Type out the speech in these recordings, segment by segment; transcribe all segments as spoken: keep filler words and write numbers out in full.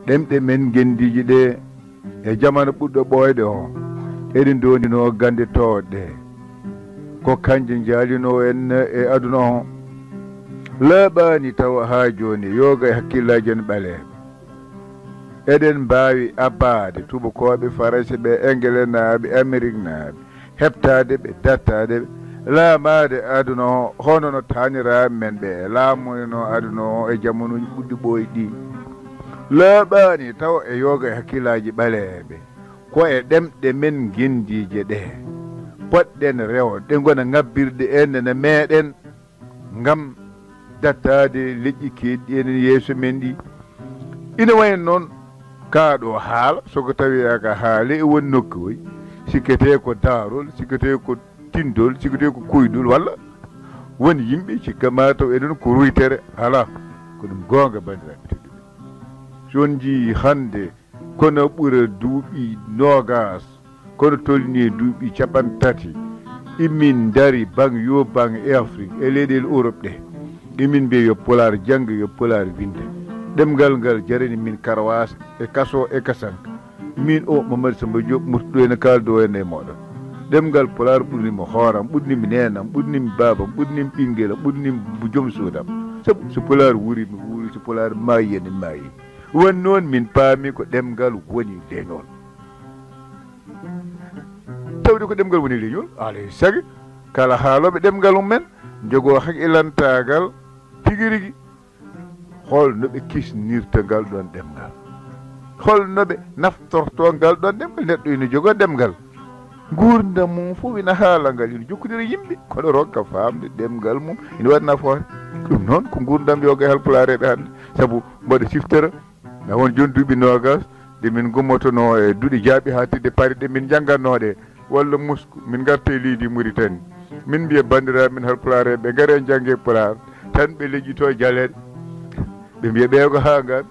Ɗemɗe men ngenndiije ɗe e jamanu ɓurɗo ɓooyde o, eɗe ndoondinoo gannde toowɗe ɗe. Ko kanje njaalinoo en e aduna o. Laaɓaani tawa haa jooni yoga e hakkillaaji en ɓaleeɓe. Eɗen mbaawi abbaade tubakooɓe, Farayse ɓe, Engelenaaɓe, Ameriknaaɓe, heɓtaade ɓe, dattaade ɓe, laamaade aduna o hono no taaniraaɓe men ɓe laamoyno aduna o e jamanuuji ɓurɗi ɓooyde ɗi. Laaɓaani tawa e yoga e hakkillaaji ɓaleeɓe. Ko e ɗemɗe men ngenndiije ɗe potɗen rewde, ɗe ngona ŋabbirɗe en ene meeɗen. Ngam dattaade leƴƴi keedɗi enen yeeso men ɗi. Ina wayi noon, kaa ɗo haala, so ko tawi aka haale e won nokkuuji, sikketee ko daarol, sikketee ko tindol, sikketee ko koydol, walla won yimɓe cikka ma taw enen ko ruytere. Alaa, ko ɗum goonga, banndiraaɓe tedduɓe. So on njii hannde, kono ɓura duuɓi noogas, kono tolni e duuɓi capanɗe tati, imin ndari baŋ yo baŋ e Afrik, e leyɗeele Europe ɗe. Imin mbiya yo Pulaar jannge, yo Pulaar winnde. Ɗemngal ngal jarani min karawaas e kaso e kasanka. Min o Mamadou Samba Diop, murtuɗo ene kaaldo en e mooɗon. Ɗemngal Pulaar ɓurnimo hooram, ɓurnimi neenam, ɓurnimi baabam, ɓurnimi ɓinngel am, ɓurnimi joom suudam. Sabu so Pulaar wuuri, mi wuuri, so Pulaar maayi, ene maayi. Won noon min paami ko ɗemngal woni leñol. Tawde ko ɗemngal woni leñol, alaa e sago kala haalooɓe ɗemngal mum en njogoo haqilantaagal tigi rigi. Hol no ɓe kisnirta ngal ɗoon ɗemngal? Hol no ɓe naftorto ngal ɗoon ɗemngal? Neɗɗo ina jogoo ɗemngal. Nguurndam mum fof ina haala ngal, ina jokkondira yimɓe, kono ronka faamde ɗemngal mum, ina waɗi nafoore. Ɗum noon ko nguurndam yoga e Haalpulaareeɓe hannde, sabu mboɗo siftora, na won jooni duuɓi noogas, nde min ngummotonoo e duɗe jaaɓi haa tedde Paris, ɗe min njanngatnoo ɗe, walla Moscou, min ngarta e leydi Mauritanie. Min mbiya banndiraaɓe men Haalpulaareeɓe, ngaree njannge Pulaar, tan ɓe leƴƴitoo jaleeɗe. Ɓe mbiya ɓee ko haa ngaan,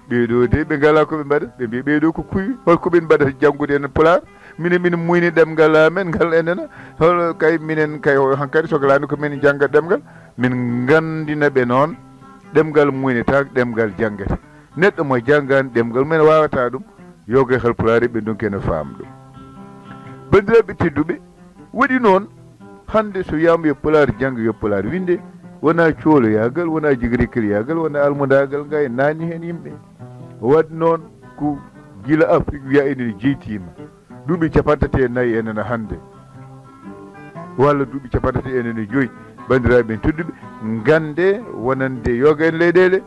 ɓee ɗoo de ɓe ngalaa ko ɓe mbaɗa, ɓe mbiya ɓee ɗoo ko kuy, hol ko ɓe mbaɗata janngude en Pulaar? Minen, min muyni ɗemngal amen ngal enen, hol kay minen kay o hankadi soklaani ko min njannga ɗemngal, min nganndina ɓe noon, ɗemngal muynetaake, ɗemngal janngete. Neɗɗo mo janngaani ɗemngal mum en waawataa ɗum, yoga e Haalpulaar ɓe ndonki ene faam ɗum. Banndiraaɓe tedduɓe, waɗi noon, hannde so wiyaama yo Pulaar jannge, yo Pulaar winnde, wonaa cooloyaagal, wonaa jigrikilyaagal, wonaa almudaagal, ngaynaani heen yimɓe. Waɗi noon ko gila Afrik wiya enen jeytiima. Duuɓi capanɗe tati e nayi enen hannde, walla duuɓi capanɗe tati enen e joyi, banndiraaɓe men tedduɓe, nganndee wonande yoga en leyɗeele,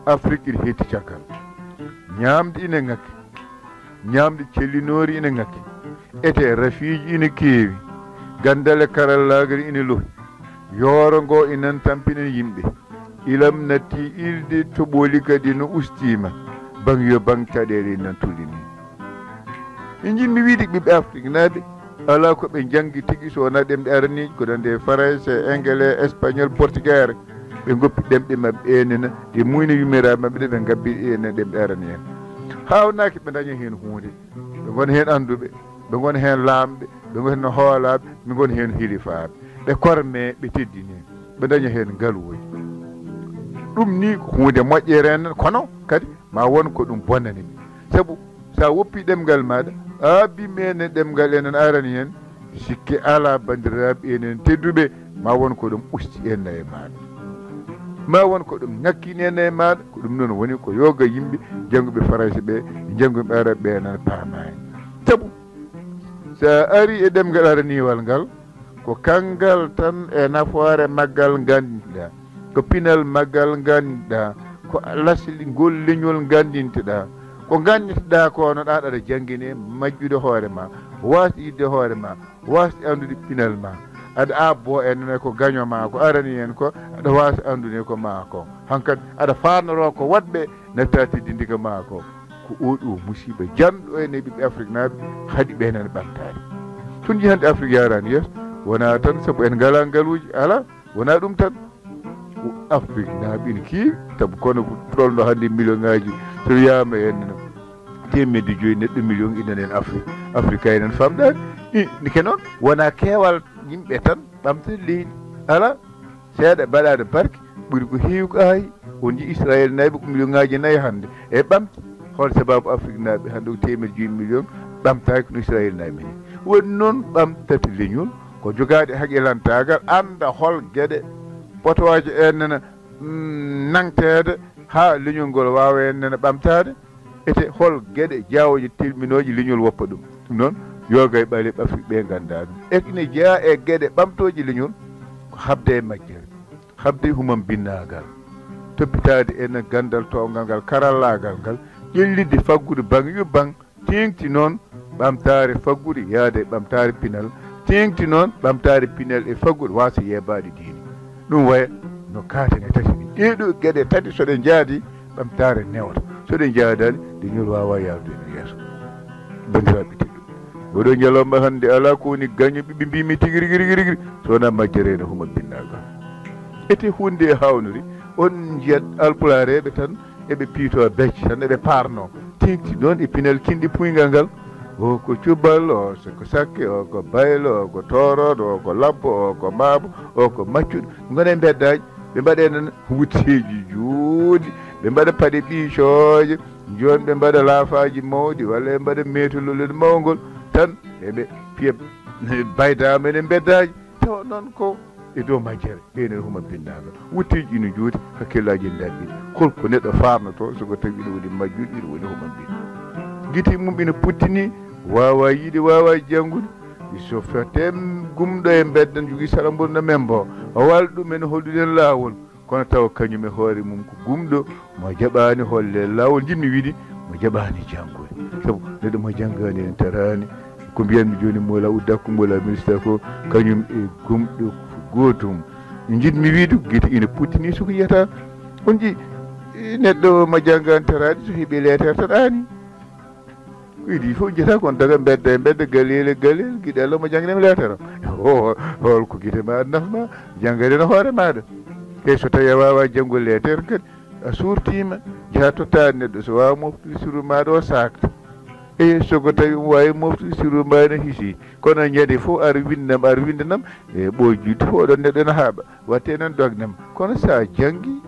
Afrik ina heetti caggal. Ñaamde ina ŋakki, ñaamde cellinoori ina ŋakki, ete rafiiji ina keewi, ganndal e karallaagal ina lohi, yooro ngo ina tampina yimɓe. Ilam natti ilde, toɓooli kadi no ustiima, baŋ yo baŋ caɗeele nan tulini. Min njiɗmi wiyde ɓiɓɓe Afriknaaɓe, alaa ko ɓe njanngi tigi so wonaa ɗemɗe araniiɗe, ko nande Farayse, Engele, Espagnol, Portugais. Ɓe ngoppi ɗemɗe maɓɓe enen, ɓe muyna yummiraɓe maɓɓe ɗe, ɓe ngabbi enen ɗemɗe arani en. Haawnaaki ɓe ndaña heen huunde. Ɓe ngona heen annduɓe, ɓe ngona heen laamɓe, ɓe ngona heen hoolaaɓe, ɓe ngona heen hilifaaɓe. Ɓe korme, ɓe teddine, ɓe ndaña heen ngaluuji. Ɗum ni ko huunde moƴƴere en, kono kadi ma won ko ɗum bonnani ɓe. Sabu so a woppii ɗemngal maaɗa, a abbii men e ɗemngal enen arani en, sikke alaa, banndiraaɓe enen tedduɓe, ma won ko ɗum usti en e maaɗa. Ma won ko ɗum ŋakkini en e maaɗa, ko ɗum noon woni ko yoga yimɓe jannguɓe Farayse ɓe, jannguɓe Arabe ɓe nan paamaani. Sabu so a arii e ɗemngal araniiwal ngal, ko kanngal tan e nafoore maggal nganndinteɗaa, ko pinal maggal nganndinteɗaa, ko lasli ngol leñol nganndinteɗaa. Ko nganndinteɗaa ko no ɗaa aɗa janngine majjude hoore ma, waasde yiɗde hoore ma, waasde anndude pinal ma. Aɗa abboo en ne ko gaño ma, ko arani en ko, aɗa waasa anndude ko ma ko. Hankadi aɗa faanoro ko waɗɓe natta teddinde ko ma ko. Ko oɗo musiba janɗo en e ɓiɓɓe Afriknaaɓe haɗi ɓe nana ɓamtaade. Tun jii hannde Afrik yaaraani yeeso, wonaa tan sabu en ngalaa ngaluuji, alaa, wonaa ɗum tan. Ko Afriknaaɓe ina keewi, sabu kono ko tolno hannde million ŋaaji, so wiyaama en teemedde joyi neɗɗo million ina en Afrik. Afrika enen famɗaani. I, ni ke noon, wonaa keewal yimɓe tan ɓamtata leydi. Alaa, seeɗa mbaɗaade barke, ɓuri ko heewi ko aayi. On njii Israel nayɓe ko million ŋaaji nayi hannde e ɓamti. Hol sababu Afrik naaɓe hannde ko teemeɗe joyi million ɓamtaaki no Israel naaɓe ni? Woni noon ɓamtata leñol ko jogaade haqilantaagal, annda hol geɗe potooje en nana, mm, nangteede haa leñol ngol waawa en nana ɓamtaade. Ete hol geɗe jaawoje telminooje leñol woppa ɗum? Ɗum noon, yoga e ɓaleeɓe Afrik ɓe ngannda ɗum. E ine jeyaa e geɗe ɓamtooje leñol ko haɓde e majjere, haɓde e humambinnaagal, toppitaade en ganndal towngal ngal, karallaagal ngal, ƴellitde faggudu baŋ yo baŋ, teeŋti noon ɓamtaare faggudu yaada e ɓamtaare pinal, teeŋti noon ɓamtaare pinal e faggudu waasa yeebaade diine. Ɗum waya no kaatane tati ni. Ɗee ɗoo geɗe tati so ɗe njaadi, ɓamtaare newata. So ɗe njaadaani, leñol waawaa yahrude no yeeso. Banndiraaɓe tedduɓe, oɗo ñalawma hannde alaa ko woni gaño ɓiɓɓe mbiimi tigi rigi rigi rigi, so wonaa majjere e humambinnaagal. Ete huunde e haawnori, on njiyat alpulaareeɓe tan eɓe piito becce tan eɓe paarno, teeŋti noon e pinal kinɗi puyngal ngal. O ko cubal, o so ko sakke, o ko baylo, o ko tooroodo, o ko labbo, o ko maabo, o ko maccuɗo. Ngona e mbeddaaji, ɓe mbaɗa heen wutteeji jooɗi, ɓe mbaɗa paɗe ɓiicooje, jooni ɓe mbaɗa laafaaji mawɗi, walla ɓe mbaɗa meetolol mawngol, tan eɓe piya baydaama ene mbeddaaji. Tawa noon ko e dow majjere, ɓeen ene humambinnaagal. Wutteeji ina njooti, hakkillaaji ene ndaaɓɓi. Hol ko neɗɗo faarnotoo so ko tawi ina woni majjuɗo, ina woni humambiɗo? Gite mum ina puttini, waawaa yiide, waawaa janngude. So fete gumɗo e mbedda, jogii sara mboɗo no men mbo, o walla ɗum en, holluɗen laawol. Kono tawa kañum e hoore mum ko gumɗo mo jaɓaani holle laawol, njiɗmi wiide mo jaɓaani janngude. Sabu neɗɗo mo janngaani en taraani. Ko mbiyanmi jooni, Mola Udda, ko Mola Minista ko, kañum e gumɗo ko gootum. Njiɗmi wiide ko gite ina puttini, so ko yiyata. On njii, neɗɗo mo janngaani taraani, so heɓi leetere tan aani. Ko idii fof njiyata kon daga mbedda e mbedda, galeel e galeel, giɗo Allah mo jannginami leetere. O, hol ko gite ma nafma, janngade no hoore maaɗa. Te so tawi a waawaa janngol leetere kadi, a suurtiima, njaha totta neɗɗo, so waawa moftude sirru maaɗa o saakta. E so ko tawi omo waawi moftude sirru maaɗa ne hisii, kono ñande fof ar winndam, ar winndanam, e ɓooy juuti fof oɗon neɗɗo ene haaɓa, watte noon dognam. Kono so a janngii,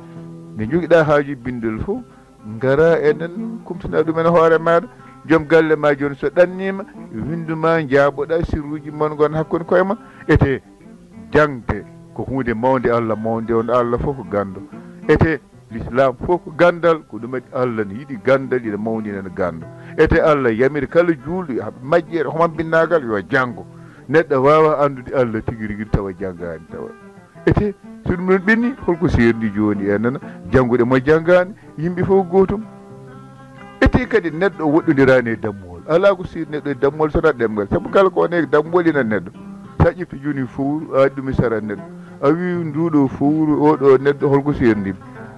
nde njogiɗaa haaju binndol fof, ngara enen kumtina ɗum en hoore maaɗa. Joom galle ma jooni so ɗanniima, winndu ma, njaaboɗaa sirruuji mon ngon hakkunde koye mon. Ete jaŋde ko huunde mawnde, Allah mawnde on, Allah fof ko ganndo. Ete Lislaam fof ko ganndal, ko ɗum waɗi Allah ne yiɗi ganndal, ina mawnina ganndo. Ete Allah yamiri kala juulɗo, majjere humambinnaagal, yo janngo. Neɗɗo waawaa anndude Allah tigi rigi tawa janngaani tawa. Ete so ɗum ɗon ɓenni, holko seerndi jooni e nana jannguɗo mo janngaani, yimɓe fof gootum? Ete kadi neɗɗo woɗɗondiraani e dammuwol. Alaa ko seerndi neɗɗo e dammuwol so wonaa ɗemngal. Sabu kala ko woni e dammuwol ina neɗɗo. So a ƴefti jooni fowru, a waɗi ɗum e sara neɗɗo. A wii nduɗo fowru, oɗo neɗɗo, holko seerndi?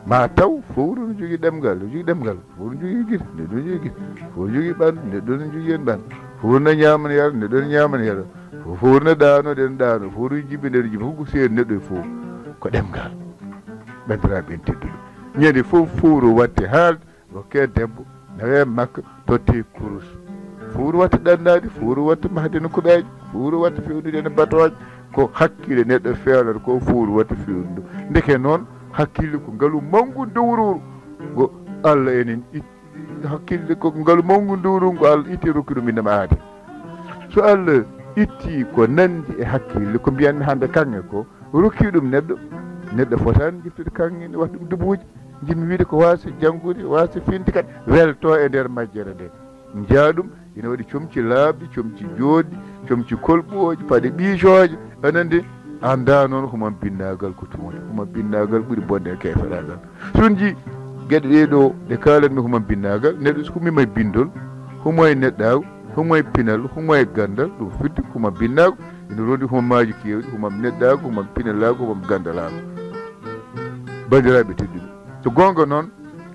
Ma taw fowru no jogii ɗemngal, no jogii ɗemngal. Fowru no jogii gite, neɗɗo no jogii gite. Fowru no jogii ɓanndu, neɗɗo no jogii heen ɓanndu. Fowru no ñaama no yara, neɗɗo no ñaama no yara. Fowru no ɗaano, ɗen ɗaano. Fowru no jibbi, ɗen jibbi. Fof ko seeri neɗɗo e fof. Ko ɗemngal. Banndiraaɓe en tedduɓe. Ñande fof fowru watte haalde, rokke debbo, nawe makka, totte kurus. Fowru watte ɗannaade, fowru watte mahde no kuɓeeje, fowru watte fewnude no batooje. Ko hakkille neɗɗo fewnata ko fowru watte fewnude. Ndeke noon, hakkille ko ngalu mawngu dowruru. Ngo Allah enen itti. Hakkille ko ngalu mawngu dowruru, ngo Allah itti, rokki ɗum innama aade. So Allah itti ko nanndi e hakkille, ko mbiyanmi hannde kaŋŋe ko, rokki ɗum neɗɗo, neɗɗo fotaani jiftude kaŋŋe ne, waɗa ɗum dubuuji. Njiɗmi wiide ko waasa janngude, waasa finde kadi, welto e nder majjere nde. Njaa ɗum, ina waɗi comci laaɓɗi, comci jooɗɗi, comci kolɓooji, paɗe ɓiicooje, aɗa anndi. Annda noon humambinnaagal ko tuunde. Humambinnaagal ɓuri bonde e keeferaagal. So on njii geɗe ɗee ɗoo ɗe kaalanmi, humambinnaagal, neɗɗo so humima e binndol, humo e neɗɗaagu, humo e pinal, humo e ganndal, ɗum firti ko humabinnaagu ina rondi humamaaji keewɗi, humam neɗɗaagu, humam pinalaagu, humam ganndalaagu. Banndiraaɓe tedduɓe, so goonga noon,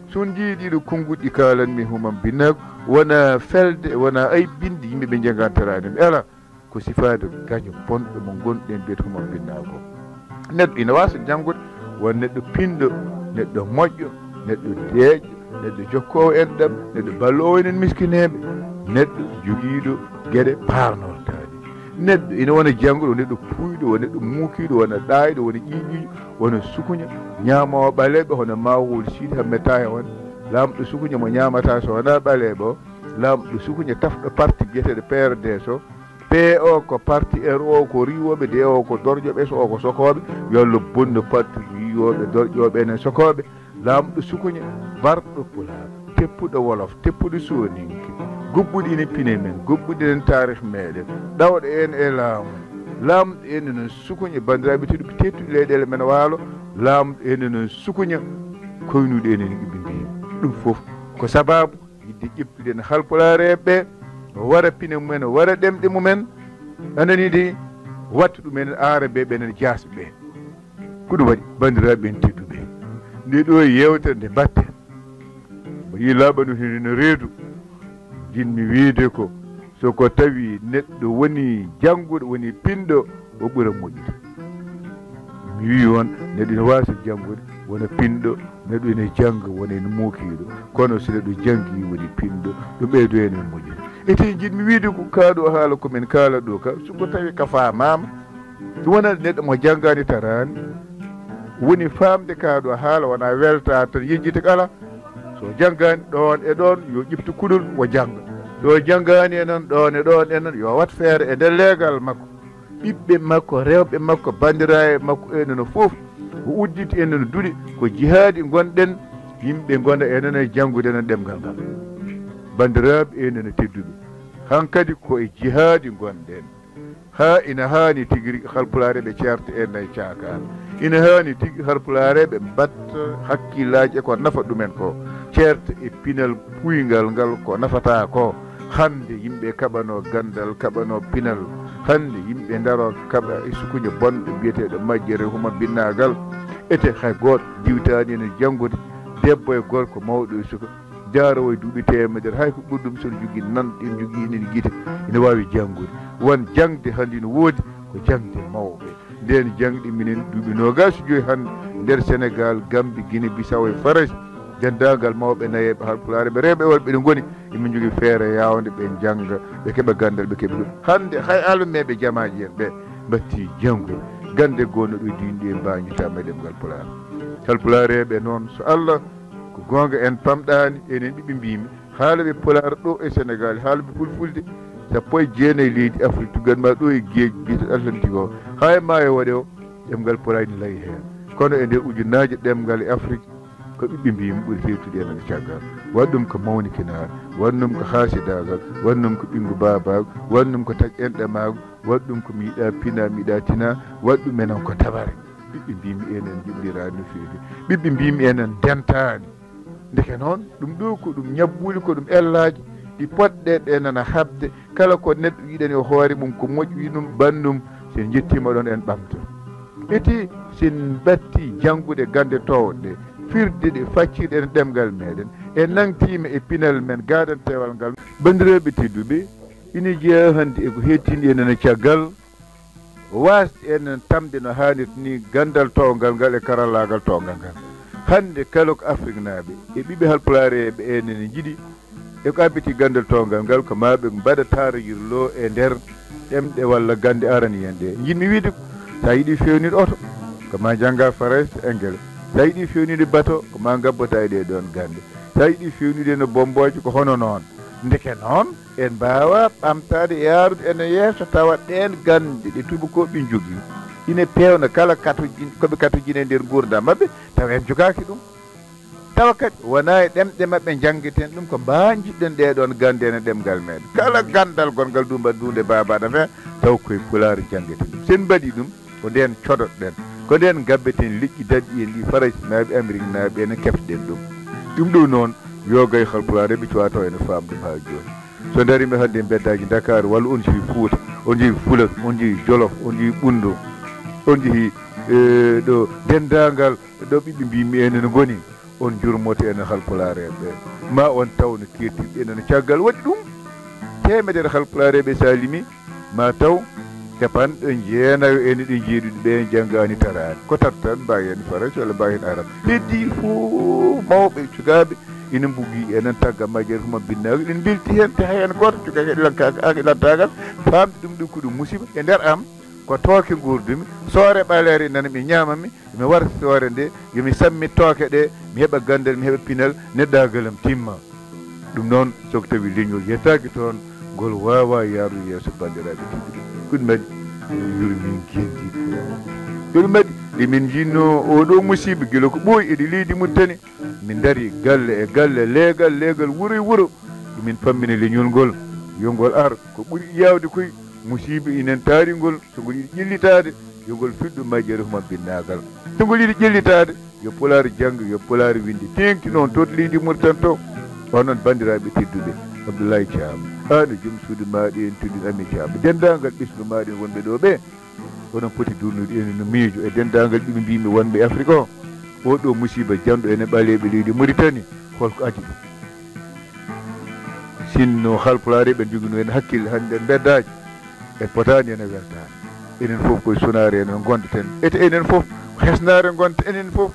so on njii ɗiɗo konnguɗi ɗi kaalanmi, humambinnaagu, wona felde, wona aybinde yimɓe ɓe njagantaraani mi. Alaa, ko sifaade gaño bonɗo mo ngonɗen mbiyata humambinnaagu. Neɗɗo ina waasa janngude, won neɗɗo pinɗo, neɗɗo moƴƴo, neɗɗo deeƴɗo, neɗɗo jokkoowo enɗam, neɗɗo balloowo enen miskineeɓe, neɗɗo jogiiɗo geɗe paarnortaaɗe. Neɗɗo ina wona jannguɗo, wona neɗɗo puuyɗo, wona neɗɗo muukiiɗo, wona ɗaayɗo, wona ƴiiƴiiɗo, wona sukuña, ñaamoowo ɓaleeɓe hono Maawol Siidi Hammet Tahe on. Laamɗo sukuña mo ñaamataa so wonaa ɓaleeɓe o, laamɗo sukuña tafɗo parti biyeteeɗo P R D S o. P O ko parti, R O ko riiwooɓe, D O ko dorƴooɓe, S O ko sokooɓe. Yo Allah bonnu parti riiwooɓe, dorƴooɓe enen sokooɓe. Laamɗo sukuña, barɗo pulaar, teppuɗo wolof, teppuɗo sooninke, goɓɓuɗo ene pine men, goɓɓuɗo enen taarih meɗen, ɗawɗo en e laamu. Laamɗo enen noon sukuña, banndiraaɓe tedduɓe, teettuɗo leyɗeele men waalo. Laamɗo enen noon sukuña, koynuɗo enen ɓiɓɓe mbiimi. Ɗum fof ko sabaabu yiɗde ƴeftude en halpulaareeɓe ɓe, wara pine mumen, wara ɗemɗe mumen, anani de, watta ɗum enen aarabeeɓe, enen jaasɓe ɓe. Ko ɗum waɗi, banndiraaɓe en tedduɓe, nde ɗo yeewtere nde mbatten, mo yii laaɓa no hino reedu, jinmi wiide ko, so ko tawi neɗɗo woni jannguɗo, woni pinɗo, o ɓura moƴƴude. Mi wii on, neɗɗo ina waawi so janngude, wona pinɗo, neɗɗo ina jannga, wona ina mookiiɗo. Kono so neɗɗo janngi, woni pinɗo, ɗum ɓeydo en e moƴƴude. Ete jiɗmi wiide ko kaa ɗo haala ko min kaala ɗo ka, so ko tawi ka faamaama, ɗum wonani neɗɗo mo janngaani taraani, woni faamde kaa ɗo haala, wona weltaade tan, yejjita kala. So janngaani ɗoon e ɗoon, yo ƴeftu kuɗol, o jannga. So janngaani e noon, ɗoon e ɗoon e noon, yo wat feere e nder leegal makko. Ɓiɓɓe makko, rewɓe makko, banndiraaɓe makko, enen fof, o udditi enen duɗe, ko jihaadi ngonɗen, yimɓe ngona enen e janngude enen ɗemngal ngal. Banndiraaɓe enen tedduɓe, hankadi ko e jihaadi ngonɗen. Haa ina haani tigi rigi halpulaareeɓe ceerta e nay caakaan. Ina haani tigi halpulaareeɓe mbaɗta hakkillaaji e ko nafa ɗumen ko. Ceerta e pinal puyngal ngal ko nafata ko. Hannde yimɓe kaɓano ganndal, kaɓano pinal. Hannde yimɓe ndaro kaɓa e sukuña bonɗo biyeteeɗo majjere huma binnaagal. Ete hay gooto diwtaani ene janngude, debbo e gorko, mawɗo e suka. Jaarowo e duuɓi teemedere, hay ko ɓuri ɗum so jogii nan, ɗen jogii enen gite, ina waawi janngude. Won jaŋde hannde ina woodi, ko jaŋde mawɓe. Ndeen jaŋde minen duuɓi noogaas e joy hannde nder Senegaal, Gammbi, Gine Bisaw e Farayse. Denndaangal mawɓe nayeeɓe halpulaareeɓe rewɓe e worɓe ɓe ngoni, emin njogii feere yaawnde ɓe njannga, ɓe keɓa ganndal, ɓe keɓa ɗum. Hannde hay almeeɓe jamaaji en ɓe mbattii janngude. Gannde goo no ɗo diwni ɗe mbaañataa e ɗemngal pulaar. Halpulaareeɓe noon, so Allah ko goonga, en pamɗaani, enen ɓiɓɓe mbiimi, haalooɓe pulaar ɗo e Senegaal, haalooɓe fulfulde sappo e jeenayi leydi Afrik, tuggat ma ɗo e geej biyeteeɗo Atlantique o, haa e maayo woɗewo, ɗemngal pulaar ina layi heen. Kono e nder ujunnaaje ɗemngal e Afrik, ko ɓiɓɓe mbiimi ɓuri feewtude en e caggal. Waɗ ɗum ko mawnikinaagal, waɗ ɗum ko haasidaagal, waɗ ɗum ko ɓinngu baabaagu, waɗ ɗum ko taƴ enɗe maagu, waɗ ɗum ko mi yiɗaa pinaa, mi yiɗaa tinaa, waɗ ɗum enen ko dabare. Ɓiɓɓe mbiimi enen njiɗliraani no feewi. Ɓiɓɓe mbiimi enen ndentaani. Ndeke noon, ɗum ɗo ko ɗum ñabbuuli, ko ɗum ellaaji ɗi potɗe ɗe nana haɓde. Kala ko neɗɗo yiɗani e hoore mum ko moƴƴi ɗum, ɓanndu mum, so en njettiima ɗoon en ɓamta. Ete so en mbattii janngude gannde toowɗe, firde ɗe, faccirɗe en ɗemngal meɗen, en nangtiima e pinal men gaadanteewal ngal. Banndiraaɓe tedduɓe, ina jeyaa hannde e ko hettini en ene caggal, waasde enen tamde no haanirta ni ganndal towngal ngal e karallaagal towngal ngal. Hannde kala ko Afriknaaɓe e ɓiɓɓe halpulaareeɓe enen njiɗi e ko abbiti ganndal towngal ngal, ko maa ɓe mbaɗa taarayirlo e nder ɗemɗe walla gannde araniyen ɗe. Njiɗmi wiide ko, so a yiɗi feewnude oto, ko maa njannga Farayse, Engele. So a yiɗi feewnude bato, ko maa ngabbata e ɗee ɗoon gannde. So a yiɗi feewnude no bommbooje, ko hono noon. Ndeke noon, en mbaawaa ɓamtaade, yahrude ene yeeso, tawa ɗeen gannde ɗe tubakooɓe njogii ine peewna kala katojin-, ko ɓe katojini e nder nguurndam maɓɓe, tawa en njogaaki ɗum. Tawa kadi wonaa e ɗemɗe maɓɓe njanngeten ɗum, ko mbaa njiɗɗen ɗee ɗoon gannde ene ɗemngal meɗen. Kala ganndal gonngal duumba duunde baabaaɗo fen, taw koye pulaar njanngeten ɗum. So en mbaɗii ɗum, ko ndeen codoɗen, ko ndeen ngabbeten leƴƴi daɗɗi en ɗi Faraysinaaɓe, Ameriknaaɓe ene keften ɗum. Ɗum ɗo noon, yoga e halpulaareeɓe cuwaa taw ene faam ɗum haa jooni. So ndariimi hannde e mbeddaaji Ndakaaru, walla on jeyi Fuuta, on jeyi Fulas, on jeyi Jolof, on jeyi Ɓunndu, on jeyi, e, ɗo denndaangal ɗo ɓiɓɓe mbiimi enen ngoni, on njurmoto enen halpulaareeɓe. Ma on taw no keertirɗen enen caggal waɗi ɗum. Teemedere halpulaareeɓe so a limii, ma taw capanɗe jeenayo ene ɗe jeeɗiɗi ɓe janngaani taraani. Ko tata tan mbaawi heen Farayse walla mbaawi heen Arab. Heddii fof mawɓe, sukaaɓe, ina mbugi enen tagga majjere huma binnaagal, ina mbelti heen, te hay heen gooto joga heɗilanka-, heɗilantaagal, faamde ɗum ɗo ko ɗum musiba e nder am, ko tooke nguurdumi, soore ɓaleere nana mi ñaama mi, mi wara soore nde, yo mi sammi tooke ɗe, mi heɓa ganndal, mi heɓa pinal, neɗɗaagal am timma. Ɗum noon, so ko tawi leñol yettaaki toon, ngol waawaa yaarude yeeso, banndiraaɓe tedduɓe. Ko ɗum waɗi, yo min ngenndi. Ko ɗum waɗi, emin njinnoo oo ɗoo musiba gila ko ɓooyi e leydi Mauritanie. Min ndarii galle e galle, leegal, leegal, wuro e wuro. Emin pammina leñol ngol, yo ngol ar. Ko ɓuri yaawde koy, musiba inen taari ngol, so ngol yiɗi ƴellitaade, yo ngol fiddu majjere huma binnaagal. So ngol yiɗi ƴellitaade, yo Pulaar jannge, yo Pulaar winnde. Teeŋti noon to leydi Mauritanie to. On noon, banndiraaɓe tedduɓe, Abdoulaye Thiam, aan e joom suudu maaɗa en, tedduɗo Ami Thiam, denndaangal ɓesngu maaɗa en wonɓe ɗo ɓe, oɗon poti duurnude en no miijo e denndaangal ɓiɓɓe mbimi wonɓe Afrique o. Oo ɗoo musiba janɗo ene ɓaleeɓe leydi Mauritanie, holko addi ɗum? Sinno Haalpulaar ɓe njoginoo en hakkille hannde e mbeddaaji, en potaani ene weltaade. Enen fof koye sunaare enen ngondaten. Ete enen fof ko hesnaare ngonta, enen fof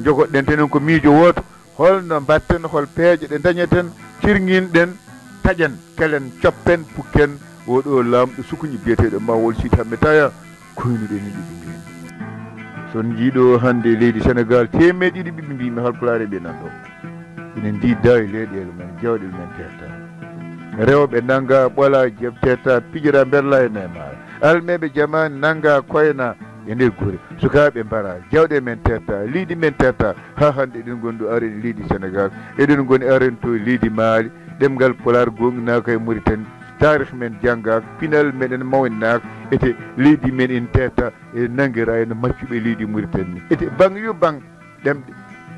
njogoɗen tenen ko miijo wooto. Holno mbatten, hol peeje ɗe ndañeten, cirŋinɗen, taƴen, kelen, coppen, pukken oo ɗoo laamɗo sukuñi biyeteeɗo Mawol Sidi Hammet Taya, koynuɗen e ɓiɓɓe mbimi. So on njiiɗo hannde leydi Senegaal, teemeɗe ɗiɗi ɓiɓɓe mbimi Haalpulaar ɓe nan ɗo. Ene ndidda e leyɗeele men, jawɗe men tetta. Rewɓe nannga ɓola, jeb tetta, pijira mberla e neemaare. Almeeɓe jamaani nannga koyna e nder gure. Sukaaɓe mbara, jawɗe men tetta, leydi men tetta. Haa hannde eɗen ngoni ɗo, aren leydi Senegaal. Eɗen ngoni aren to leydi Maali. Ɗemngal Pulaar goonginaaka e Mauritanie. Taarih men janngaaka, pinal meɗen mawninaaka. Ete leydi men en tetta, e nanngira e no maccuɓe leydi Mauritanie. Ete baŋ yo baŋ, ɗemɗe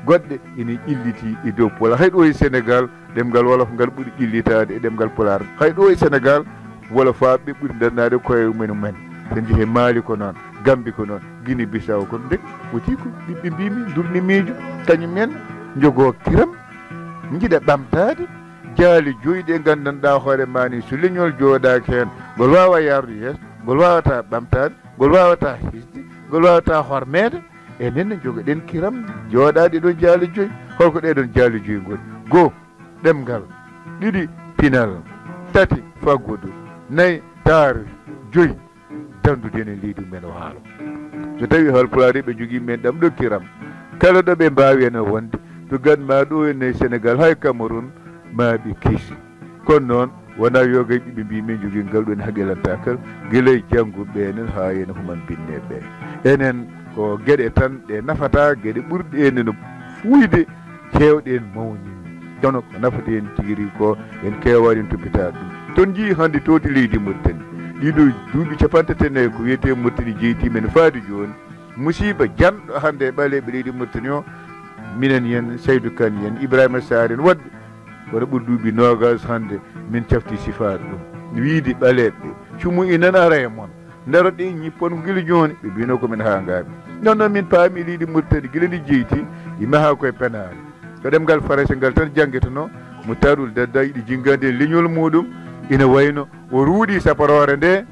goɗɗe ene ƴelliti e dow Pulaar. Hay ɗo e Senegaal, ɗemngal Wolof ngal ɓuri ƴellitaade e ɗemngal Pulaar. Hay ɗo e Senegaal, Wolofaaɓe ɓuri ndarnaade koye mumen mumen. So njehee Maali ko noon, Gambi ko noon, Guinée Bissau ko noon. Nde woti ko ɓiɓɓe mbimi, durni miijo, kañum en njogoo kiram, njiɗa ɓamtaade jaale joyi ɗe nganndanɗaa hoore maa ni, so leñol jooɗaaki heen, ngol waawa yaarude yeeso, ngol waawataa ɓamtaade, ngol waawataa hisde, ngol waawataa hormeede. Enen ne njogoɗen kiram, jooɗaaɗe ɗo jaale joyi. Holko ɗee ɗoon jaale joyi ngoni? Goo, ɗemngal. Ɗiɗi, pinal. Tati, faggudu. Nayi, taarih. Joyi, danndude enen leydi men waalo. So tawii Haalpulaar ɓe njogii men ɗam ɗo kiram, kala ɗo ɓe mbaawi enen wonde, to gan maa ɗo ene Senegaal, hay Cameroun, maa ɓe kiisi. Kono noon, wonaa yoga e ɓiɓɓe mbimi njogii ngal ɗoon haqilantaagal, gila e jannguɓe enen haa e ene human binneeɓe. Enen ko geɗe tan ɗe nafata, geɗe ɓurɗe enen fuuyde, keewɗe en mawnini. Kono ko nafata en tigi rigi ko, en keewaani en toppitaade ɗum. Toon njii hannde tooti leydi Mauritanie. Ɗiɗo duuɓi capanɗe tati e nayi ko wiyetee Mauritanie jeyti men faade jooni. Musiba janɗo hannde e ɓaleeɓe leydi Mauritanie o, minen yen, Saydou Kane yen, Ibrahima Sarr en, waɗɓe wona ɓuri duuɓi noogas hannde, min cafti sifaade ɗum. Wiide ɓaleeɓe, cumu inen ara e mon, ndaroɗen ñippon gila jooni, ɓe mbino ko min haa ngaaɓi. Noon noon min paami leydi Mauritanie gila ndi jeyti, i maha koye penaale. Ko ɗemngal Farayse ngal tan janngetenoo, mo taarul dadda yiɗi jinngaade e leñol muuɗum, ina wayno o ruuɗi saporoore nde,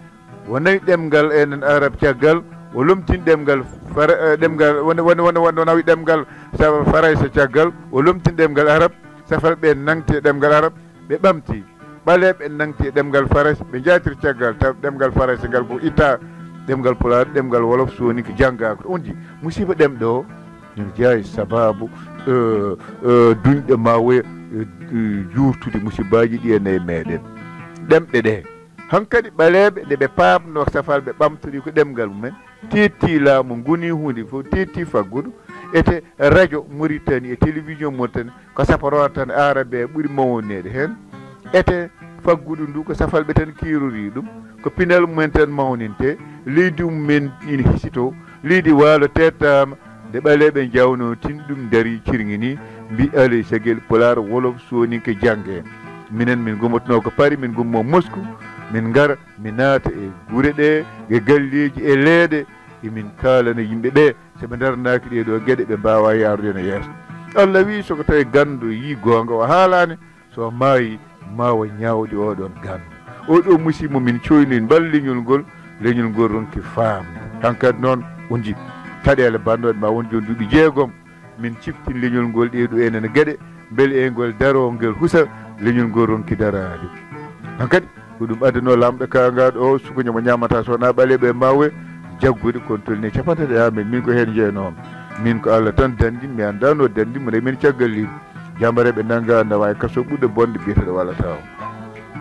o nawi ɗemngal enen Arab caggal, o lomtini ɗemngal Fara-, eh, ɗemngal, wonde, wonde, wonde, wonde o nawi ɗemngal sa-, Farayse caggal, o lomtini ɗemngal Arab, safalɓe nangti e ɗemngal Arab, ɓe ɓamti. Ɓaleeɓe nangti e ɗemngal Farayse, ɓe njaatiri caggal, taw ɗemngal Farayse ngal ko itta, ɗemngal Pulaar, ɗemngal Wolof, Sooninke janngaaka. On njii musiba ɗemɗe o, ina jeyaa e sabaabu, eh, eh, duñɗe maa woya, eh, juurtude musibaaji ɗi ene e meɗen. Ɗemɗe ɗe. Hankadi ɓaleeɓe nde ɓe paamnoo safalɓe ɓamtori ko ɗemngal mumen, teetti laamu, ngoni huunde fof, teetti faggudu. Ete radio Mauritanie e télévision Mauritanie ko saporoore tan, aarabe ɓuri mawneede heen. Ete faggudu ndu ko safalɓe tan keerori ɗum, ko pinal mumen tan mawninte, leydi mumen ina hisito, leydi waalo tettaama, nde ɓaleeɓe njawnoo tin ɗum ndarii cirŋinii, mbi alay sagel Pulaar, Wolof, Sooninke jannge. Minen min ngummotonoo ko Paris, min ngummoo Moscou, min ngara, min naata e gure ɗe, e galleeji, e leeɗe, emin kaalana yimɓe ɓe, so ɓe ndarnaaki ɗee ɗoo geɗe, ɓe mbaawaa yaarude no yeeso. Allah wii, so ko tawi ganndo yii goonga o haalaani, so maayi, maawa ñaawde oo ɗoon ganndo. Oo ɗoo musiba min cooyni, mballa leñol ngol, leñol ngol ronki faamde. Hankadi noon, o njii caɗeele bannooɗe ma won jooni duuɓi jeegom, min ciftin leñol ngol ɗee ɗoo enen geɗe, Mbele e ngol daroo ngel husa, leñol ngol ronki daraade. Hankadi, ko ɗum addanoo laamɗo kaangaaɗo o, sukuña mo ñaamata so wonaa ɓaleeɓe e maawe, jaggude kon tolni capanɗe tati e amen. Min ko heen jeyanoomi. Min ko Allah tan danndi, mi anndaa no danndi mo remen caggal leydi. Jaambareeɓe nannga nawa e kaso ɓurɗo bonde biyeteeɗo Walata o.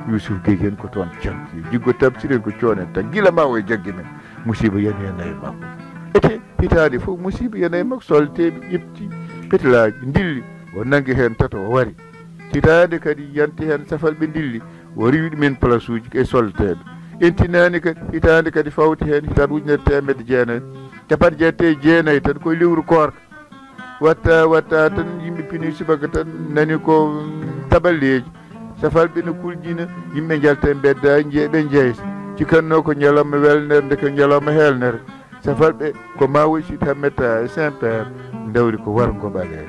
Yuusuf Geji en ko toon canki. Jiggo Tamsir en ko coonen tan. Gila maawo e jagge men. Musiiba yani heen nayi makko. Ete hitaande fof musiiba yana e makko, solteeɓe ƴefti petelaaji, ndilli, o nanngi heen tato, o wari. Hitaande kadi yanti heen safalɓe ndilli, o riiwi ɗumen palasuuji e solteeɓe. En tinaani kadi, hitaande kadi fawti heen, hitaande ujunere teemedde jeenayi, capanɗe jeetati e jeenayi tan koye lewru koorka. Watta, watta tan yimɓe pini subaka tan nani ko, mm, taballeeji. Safalɓe no kuljina, yimɓe njalta e mbedda, njeeɓe njeysa. Cikkanno ko ñalawma welnere, ndeke ñalawma heelnere. Safalɓe ko ma woy Siid Hammeta e Saint Pierre, ndawri ko warngo ɓaleeɓe.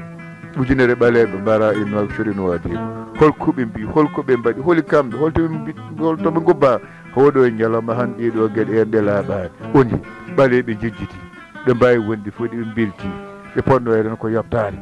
Ujunere ɓaleeɓe mbara e Nouakchott e Nouadhibou. Holko ɓe mbi, holko ɓe mbaɗi, holi kamɓe, holto ɓe mbi, holto ɓe ngubba? Hoɗo e ñalawma han ɗeɗo geɗe en ɗe laaɓaani. Oni ɓaleeɓe jejjiti, ɓe mbawi wonde fof ɗe ɓe mbelti. Ɓe ponno enen ko yobtaade.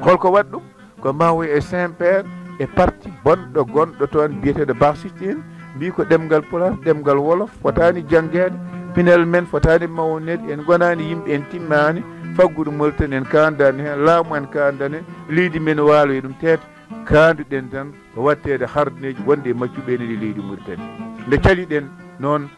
Holko waɗi ɗum? Ko Mawo e Saint Pierre e parti bonɗo gonɗo toon biyeteeɗo Barsiste en, mbi ko ɗemngal Pulaar, ɗemngal Wolof, fotaani janngeede, pinal men fotaani mawneede, en ngonaani yimɓe, en timmaani, faggudu Mauritanie en kaandaani heen, laamu en kaandaani heen, leydi men waalo e ɗum teete, kaanduɗen tan ko waɗteede hardineeji wonde e maccuɓe enen e leydi Mauritanie. Nde caliɗen noon,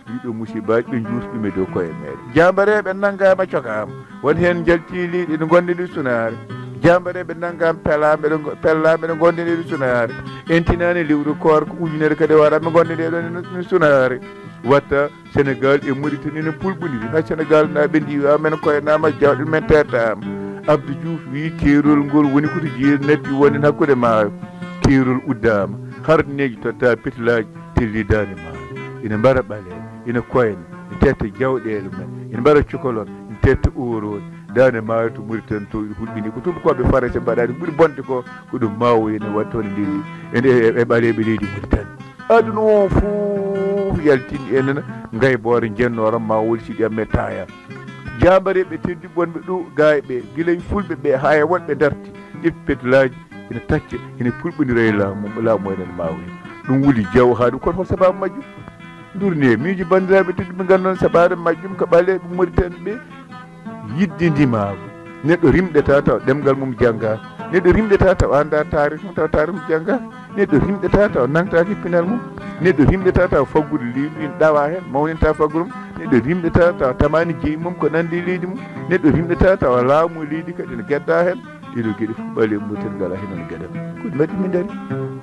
ɗiɗo musibaaji ɓe njuuti ɗum e dow koye meɗen. Jaambareeɓe nanngaama, cokaama. Won heen njaltii leydi, ene ngonde nde sunaare. Jaambareeɓe nanngaama, pelaama, ene ngo-, pellaama, ene ngonde nde sunaare. En tinaani lewru koorka ujunere kadi wara, ɓe ngonde nde ɗon ene sunaare. Watta Senegaal e Mauritanie ene pulɓondiri. Hay Senegaal naaɓe ndiwaama, en koynaama, jawɗe men teetaama. Abdou Diouf wii keerol ngol woni ko to jeeri natti wonen hakkunde maayo. Keerol uddaama. Hardineeji totta petilaaji, telli daande maayo. Ina mbara ɓaleeɓe, ina koyna, ina tetta jawɗeele men, ina mbara cokolon, ina tetta oorooji. Daande maayo to Mauritanie to ina hulɓini. Ko tuubakooɓe Farayse mbaɗani ɓuri bonde ko, ko ɗum Mawo ene waɗi toon e leydi, e, e, e ɓaleeɓe leydi Mauritanie. Aduna o fof yaltini enen ngayboore njennoora Mawo Wuli Sidi Ahmed Taya. Jaambareeɓe tedduɓe wonɓe ɗo, gaay ɓe, gila e fulɓe ɓe haa e woɗɓe darti, ƴetti petelaaji, ina tacca, ina pulɓondira e laamu, laamu enen Mawo en. Ɗum Wuli Jaw haa ɗum, kono hol sabaabu majjum? Ndurni e miijo banndiraaɓe tedduɓe, ngannduɗon sabaabu majjum ko ɓaleeɓe Mauritanie ɓe yiɗde ndimaagu. Neɗɗo rimɗata taw ɗemngal mum janngaaka. Neɗɗo rimɗata taw anndaa taarih mum, taw taarih mum janngaaka. Neɗɗo rimɗata taw nangtaaki pinal mum. Neɗɗo rimɗata taw faggudu leydi ina ɗawa heen, mawninta faggudu mum. Neɗɗo rimɗata taw tamaani jeyi mum ko nanndi e leydi mum. Neɗɗo rimɗata taw laamu e leydi kadi ene gedda heen. Ɗiɗo geɗe fof ɓaleeɓe Mauritanie ngalaa heen oon geɗal. Ko ɗum waɗi min ndari.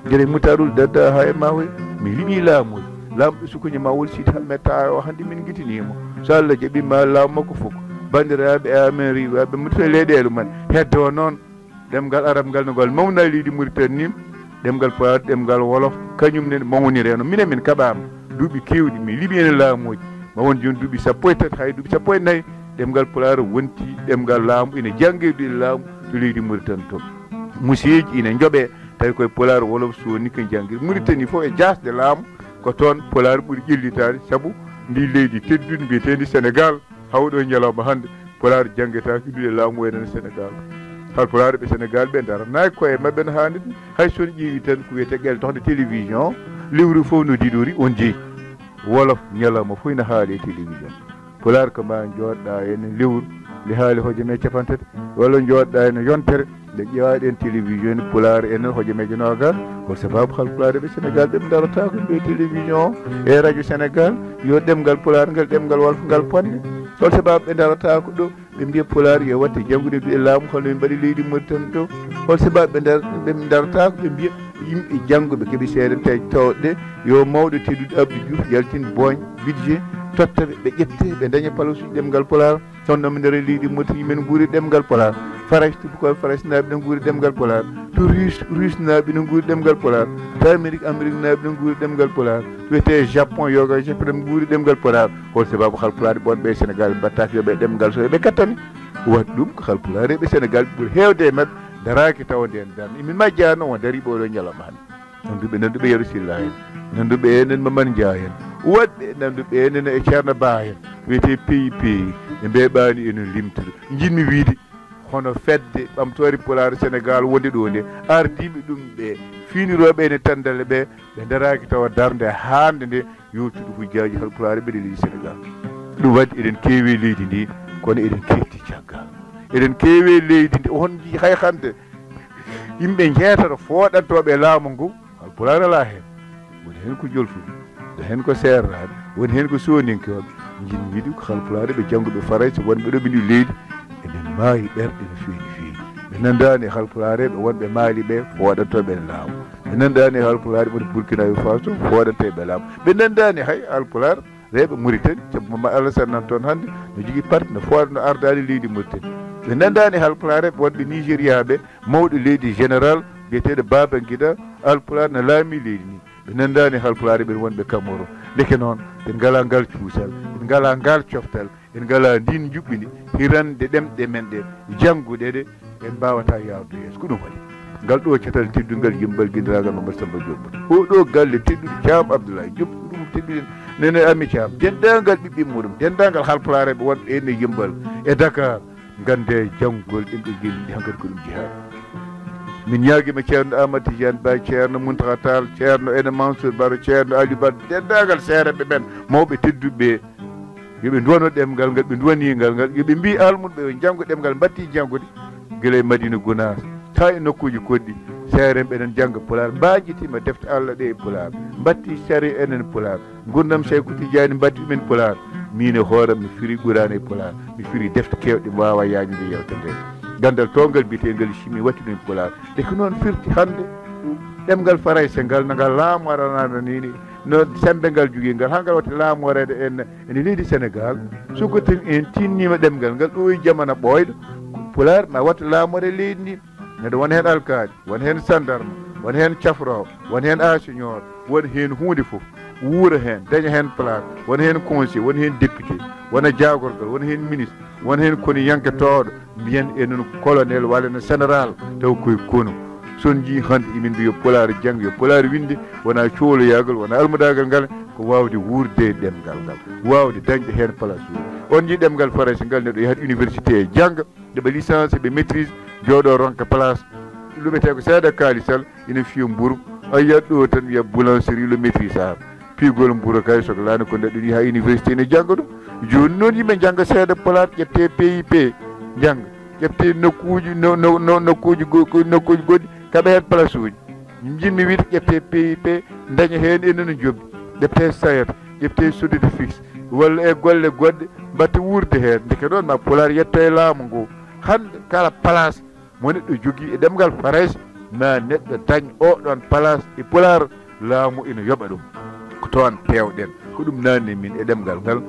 Gila e Mutaarul Dadda haa e Mawo, mi liɓii laamu. Laamɗo sukuñe ma Wul Sidi Ahmed Taya o, hannde min ngitinii mo. So Allah jaɓii ma laamu makko fof. Banndiraaɓe amen riiwaaɓe Mauritanie, leyɗeele mum en. Heddo noon, ɗemngal Arab ngal no ngal mawna e leydi Mauritanie ni, ɗemngal Pulaar, ɗemngal Wolof, kañum ne mawniree no. Minen min kaɓaama duuɓi keewɗi, min liɓi heen laamuuji. Ma won jooni duuɓi sappo e tati, hay duuɓi sappo e nayi, ɗemngal Pulaar wonti ɗemngal laamu, ina janngee duɗe laamu to leydi Mauritanie to. Museeji ina njoɓee, tawi koye Pulaar, Wolof, Soninke njanngiree. Mauritanie fof e jaasde laamu, ko toon Pulaar ɓuri ƴellitaade, sabu ndi leydi teddundi mbiyeteendi Senegaal, hawɗo e ñalawma hannde, Pulaar janngetaaki duɗe laamu wayno no Senegaal. Haalpulaarɓe Senegaal ɓe ndaranaaki koye maɓɓe no haanirta. Hay so on ƴeewi tan ko wiyetee Qel Toxde Télévision, lewru fof no diɗori on jeyi. Wolof ñalawma fof ina haali e télévision. Pulaar ko ma njooɗɗa heen lewru, nde haali hojomaaji capanɗe tati, walla njooɗɗa heen yontere, nde ƴeewa ɗeen télévision Pulaar en hojomaaji noogaas. Hol sabaabu haalpulaarɓe Senegaal ɓe ndarataako ɓe télévision o e radio Senegaal, yo ɗemngal Pulaar ngal, ɗemngal Wolof ngal ponne? Hol sabaabu ɓe ndarataako ɗo? Ɓe mbiya Pulaar yo waɗte janngude duɗe laamu, hono min mbaɗi leydi Mauritanie to. Hol sabaabu ɓe ndar-, ɓe ndarataako, ɓe mbiya yimɓe jannguɓe keɓi seeɗa te tawde yo mawɗo tedduɗo Abdou Diouf yaltin booñ budget, totta ɓe, ɓe ƴette, ɓe ndaña palasuuji ɗemngal Pulaar. Kono noon min ndara leydi Mauritanie, min nguuri ɗemngal Pulaar. Farayse, tuubakooɓe Farayse naaɓe ɓe nguuri ɗemngal Pulaar. To Russe, Russe naaɓe ɓe nguuri ɗemngal Pulaar. To Amérique, Amérique naaɓe ɓe nguuri ɗemngal Pulaar. To wiyetee Japon, yoga Japon ɓe nguuri ɗemngal Pulaar. Hol sabaabu haalpulaarɓe wonɓe e Senegaal mbaɗtaaki yo ɓe ɗemngal so ɓe gattani? Waɗi ɗum ko haalpulaarɓe Senegaal ɓuri heewde e maɓɓe ndaraaki tawa ndeen darnde. Emin majjaa noon won dariiɓe oɗo ñalawma hannde. Nannduɓe, nannduɓe Yero Silla en, nannduɓe enen Mamman Njaay en, waɗɓe nannduɓe enen e Ceerno Ba en, wiyetee P I P, ɓe mbeeɓaani ene limtude. Njiɗmi wiyde, Hono fedde ɓamtoore Pulaar Senegaal wonde ɗo nde, ardiiɓe ɗum ɓe, fiinirooɓe ene tanndale ɓe, ɓe ndaraaki tawa darnde haande nde yewtude hujjaaji Haalpulaar ɓe e leydi Senegaal. Ɗum waɗi eɗen keewi e leydi ndi, kono eɗen keetti caggal. Eɗen keewi e leydi ndi, on njii hay hannde yimɓe njeetato fooɗantooɓe laamu ngu, Haalpulaar alaa heen. Woni heen ko Jolfuɓe, woni heen ko Seeraaɓe, woni heen ko Sooninkooɓe. Njiɗmi wiide ko Haalpulaar ɓe jannguɓe Farayse wonɓe ɗo ɓe ndi leydi, eɓe maayi ɓerɗe no feewi no feewi. Ɓe nanndaani e Haalpulaar ɓe wonɓe Maali ɓe fooɗantooɓe laamu. Ɓe nanndaani e Haalpulaar wonɓe Burkina Faso fooɗantooɓe laamu. Ɓe nanndaani hay Haalpulaar rewɓe Mauritanie, sabu Mama Alassane nan toon hannde, no jogii parti, no fooɗa, no ardaani leydi Mauritanie. Ɓe nanndaani Haalpulaar wonɓe Nigéria ɓe, mawɗo leydi général biyeteeɗo Babangida, Haalpulaar no laami leydi ndi. Ɓe nanndaani Haalpulaar ɓen wonɓe Kamaru. Ndeke noon, en ngalaa ngal cuusal, en ngalaa ngal coftal, en ngalaa ndiin njuɓɓudi, hirande ɗemɗe men ɗe, jannguɗe ɗe, en mbaawataa yaawde yeeso. Ko ɗum waɗi ngal ɗo catal teddungal yimɓal ginndiraagal Mamadou Samba Diop. Oo ɗo galle tedduɗo Caam Abdoulaye Diop, ko ɗum tedduɗen nene Ami Caam. Denndaangal ɓiɓɓe muɗum, denndaangal Haalpulaar ɓe wonɓe en e yimɓal e Dakar, ngannde janngol ɗemɗe leydi ndi hankadi ko ɗum jihaad. Min ñaagiima Ceerno Amadou Tidiane Ba, Ceerno Mountakha Tall, Ceerno Ene Mansour Baro, Ceerno Aliou Badara, denndaangal seereɓe ɓen, mawɓe tedduɓe ɓe, yo ɓe nduwano ɗemngal ngal, ɓe nduwanii ngal ngal, yo ɓe mbii almuɓe ɓe yo njanngu ɗemngal, mbattii janngude gila e Madina Gunaas, haa e nokkuuji goɗɗi, seerenɓe enen njannga Pulaar, mbaajitiima defte Allah ɗe e Pulaar, mbattii sariya enen Pulaar, nguurndam Seeku Tijaani mbaɗti ɗum en Pulaar. Miin e hooram mi firi Quraan e Pulaar, mi firi defte keewɗe mi waawaa yaajnude yeewtere nde. Ganndal toongal biyeteengal chimie waɗti ɗum en Pulaar. Nde ko noon firti hannde ɗemngal Farayse ngal, no ngal laamoranaano nii, no semmbe ngal jogii ngal, haa ngal watti laamoreede en, ene leydi Senegaal. So ko tawi en tiinniima ɗemngal ngal ɗo e jamana ɓooyɗo, Pulaar ma wattu laamore leydi ndi. Neɗɗo won heen alkaali, won heen sandarma, won heen cafroowo, won heen asiñoor, won heen huunde fof. Wuura heen, daña heen place, won heen conseil, won heen député, wona jaagorgal, won heen ministre, won heen koniyanke tooɗo, mbiyen enen colonel walla no général, taw koye konu. So on njii hannde emin mbiya Pulaar jannga, yo Pulaar winnde, wona cooloyaagal, wona almudaagal ngal, ko waawde wuurde e ɗemngal ngal, waawde dañde heen place. On njii ɗemngal Farayse ngal, neɗɗo yahat université e jannga, nde ɓe licence, ɓe maîtrise, jooɗo ronka place. Luɓetee ko seeɗa kaalisal, ina fiya mburu. A yiyat ɗo tan wiya boulangerie le maîtrisard. Pigol mburu kay, so ko laana ko neɗɗo ni ha université ne jannga ɗum. Jooni noon yimɓe njannga seeɗa Pulaar, ƴettee P I P, njannga. Ƴettee nokkuuji, no, no, no, nokkuuji go-, go-, nokkuuji goɗɗi, kaɓa heen place uji. Njiɗmi wiide ƴettee P I P, daña heen enen no njoɓdi. Ƴettee SAED, ƴettee Sodefis, walla e golle goɗɗe, mbaɗta wuurde heen. Ndeke noon ma Pulaar yetto e laamu ngu. Hannde kala place mo neɗɗo jogii e ɗemngal Farayse, ma neɗɗo dañ oo ɗoon place e Pulaar, laamu ina yoɓa ɗum. Ko toon peewɗen. Ko ɗum naatni min e ɗemngal ngal,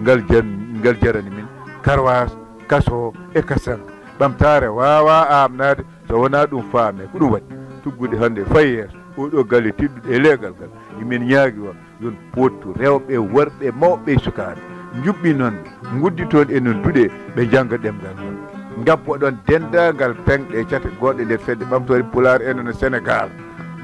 ngal jar-, ngal jarani min karwaas, kaso e kasanka. Ɓamtaare waawaa aamnaade so wonaa ɗum faamee. Ko ɗum waɗi tuggude hannde fayi yeeso. Oo ɗoo galle tedduɗo e leegal ngal, emin ñaagi on, yo on poottu, rewɓe, worɓe, mawɓe e sukaaɓe. Njuɓɓinon, ngudditon e non duɗe, ɓe njannga ɗemngal ngal. Ngabboɗon denndaangal peŋɗe e cate goɗɗe nder fedde ɓamtoore Pulaar enen e Senegaal.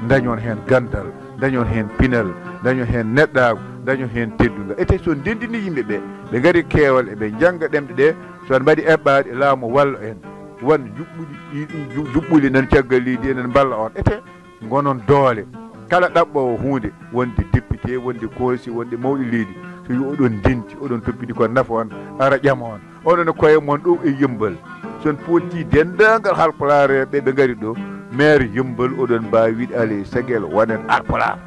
Ndañon heen ganndal, ndañon heen pinal, ndañon heen neɗɗaagu, ndañon heen teddungal. Ete so ndenndini yimɓe ɓe, ɓe ngari keewal, eɓe njannga ɗemɗe ɗe, so on mbaɗi eɓɓaaɗe, laamu walla en. Won njuɓɓuɗi, ɗi, ɗi nju-, njuɓɓuli nan caggal leydi, enen mballa on. Ete ngonon doole. Kala ɗaɓɓoowo huunde, wonde député, wonde conseil, wonde mawɗo leydi, so yo oɗon ndenti, oɗon toppiti ko nafa on, ara ƴama on. Onon e koye mon ɗo e Yummbal, so on potti denndaangal Haalpulaar ɓe, ɓe ngari ɗo, maire Yummbal, oɗon mbaawi wiide, "Alaa e sagel, wonen Haalpulaar."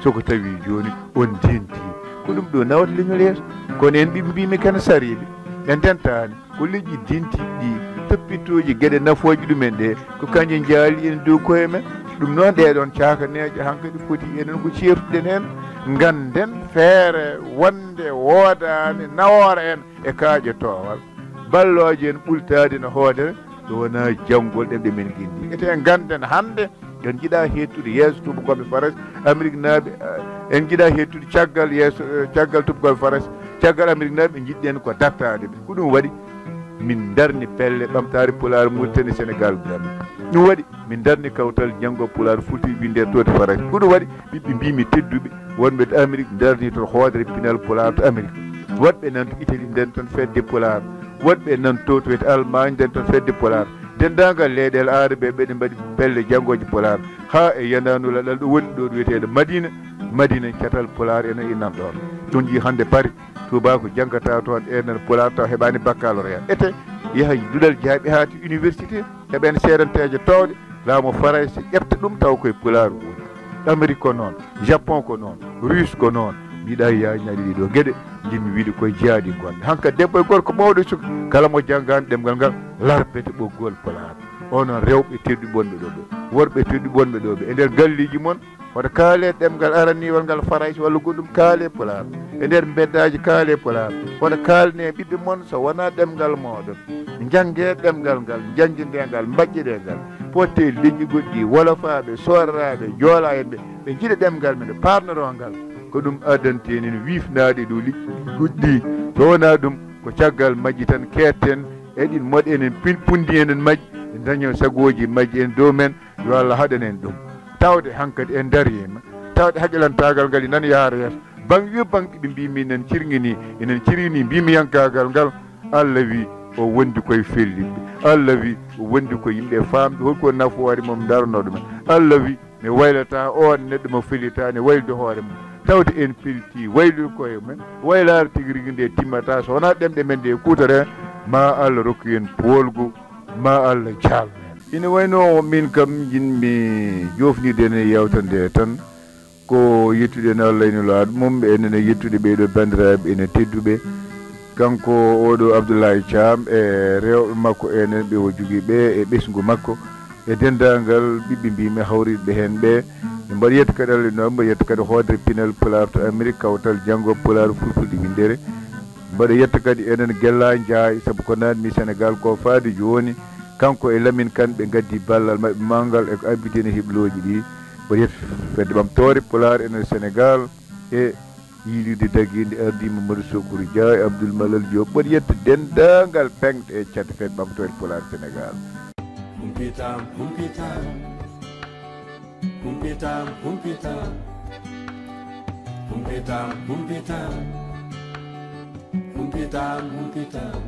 So ko tawi jooni on ndenti, ko ɗum ɗo nawata leñol yeeso. Kono en ɓe mbiimi kene sariiɓe, ɓe ndentaani. Ko leƴƴi dentiiɗi ɗi, toppitooji geɗe nafooji ɗumen ɗe, ko kañƴe njaali ene dow koye men. Ɗum noon, ɗee ɗoon caakaneeje hankadi foti enen ko ceertuɗen heen, ngannden feere wonde woodaani nawoora en e kaaƴe toowal, ballooje en ɓultaade no hoodere, so wonaa janngol ɗemɗe men nginndi. Ete ngannden hannde, en njiɗaa heedtude yeeso tuubakooɓe Farayse, Ameriknaaɓe, eh, en njiɗaa heedtude caggal yeeso, eh, caggal tuubakooɓe Farayse, caggal Ameriknaaɓe, njiɗɗen ko dartaade ɓe. Ko ɗum waɗi min ndarni pelle ɓamtaare Pulaar Muritani Senegaal Gambie. Ɗum waɗi min ndarni kawtal janngo Pulaar Fulti Winndere to Farayse. Ko ɗum waɗi ɓiɓɓe mbiimi tedduɓe wonɓe to Amerik ndarni toon hoodere pinal Pulaar to Amerik. Woɗɓe nan to Italie ndarni toon fedde Pulaar. Woɗɓe nan to, to wiyete Allemagne, nden to fedde Pulaar. Denndaangal leyɗeele Aarabe ɓe, ɓeɗe mbaɗi pelle janngooje Pulaar. Haa e yanaanu laɗal ɗo woni ɗo, ɗo wiyeteeɗo Madina. Madina, catal Pulaar ene inan ɗoon. Ɗum ji hannde Paris, tuubaako janngata toon, enen Pulaar taw heɓaani baccalauréat. Ete, yaha duɗal jaaɓi haa to université, heɓen seedanteeje toowɗe, laamu Farayse ƴefta ɗum taw koye Pulaar woni. Amérique ko noon, Japon ko noon, Russe ko noon. Mbiɗa yañaɗi ɗiɗo geɗe, ndimmi wiide koye jeyaɗi gonɗe. Hanka debbo e gorko mawɗo e suka, kala mo janngaani ɗemngal ngal, larbete ɓoggol Pulaar. Onon rewɓe tedduɓe wonɓe ɗo ɓe, worɓe tedduɓe wonɓe ɗo ɓe, e nder galleeji mon, hoto kaale ɗemngal araniwal ngal Farayse walla goɗɗum, kaale Pulaar. E nder mbeddaaji, kaale Pulaar. Hoto kaalne ɓiɓɓe mon so wonaa ɗemngal mooɗon. Njannge ɗemngal ngal, njannjinde ngal, mbaƴƴide ngal. Potte leƴƴi goɗɗi, wolofaaɓe, sooraraaɓe, joolaa en ɓe, ɓe njiɗa ɗemngal men, ɓe paarnoroo ngal. Ko ɗum addante enen wiifnaaɗe dow leƴƴi goɗɗi. So wonaa ɗum, ko caggal majji tan keetten, eɗin moɗa enen pin-, punndi enen majji, daño sagooji majji en dow men, yo Allah haɗan en ɗum. Tawde hankadi en ndariima, tawde haqilantaagal ngal ina yaara yeeso. Baŋ yo baŋ ɓe mbii min enen cirŋini, enen cirini mbimiyankaagal ngal. Allah wi o wondi koye fellitɓe. Allah wi o wondi ko yimɓe faamɓe hol ko nafoore mum daranoo ɗumen. Allah wi mi waylata on neɗɗo mo fellitaani waylude hoore mum. Tawde en pellitii waylude koye men, waylaare tigi rigi nde timmata so wonaa ɗemɗe men ɗe kuutoree, ma Allah rokku en poolgu, ma Allah jaalnu en. Ina waynoo min kam njiɗmi joofnirde en e yeewtere nde tan. Ko yettude en Allah e Nulaaɗo mum, enen e yettude ɓee ɗoo banndiraaɓe ene tedduɓe. Kanko oo ɗoo Abdoulaye Thiam e rewɓe makko enen ɓe o jogii ɓe e ɓesngu makko e denndaangal ɓiɓɓe mbimi hawriiɓe heen ɓe. Min mbaɗa yetto kadi Allah e Nulaaɗo, mbaɗa yetto kadi hoodere pinal Pulaar to Amérique, kawtal janngo Pulaar Fulfulde winndere. Mbaɗa yetto kadi enen Gella Ndiaye, sabu ko naatmi Sénégal ko faade jooni, kanko e Lamine Kane ɓe ngaddi ballal maɓɓe mawgal e ko abbiti en e heblooji ɗi. Mbaɗa yetto fedde ɓamtoore Pulaar enen Sénégal e yiilirde dagiinde ardii Mamadou Sokuru Dia e Abdoul Malal Diop. Mbaɗa yetto denndaangal peŋɗe e caɗeele fedde ɓamtoore Pulaar Sénégal. Humpitam, humpitam. Humpitam, humpitam. Humpitam, humpitam. Humpitam, humpitam.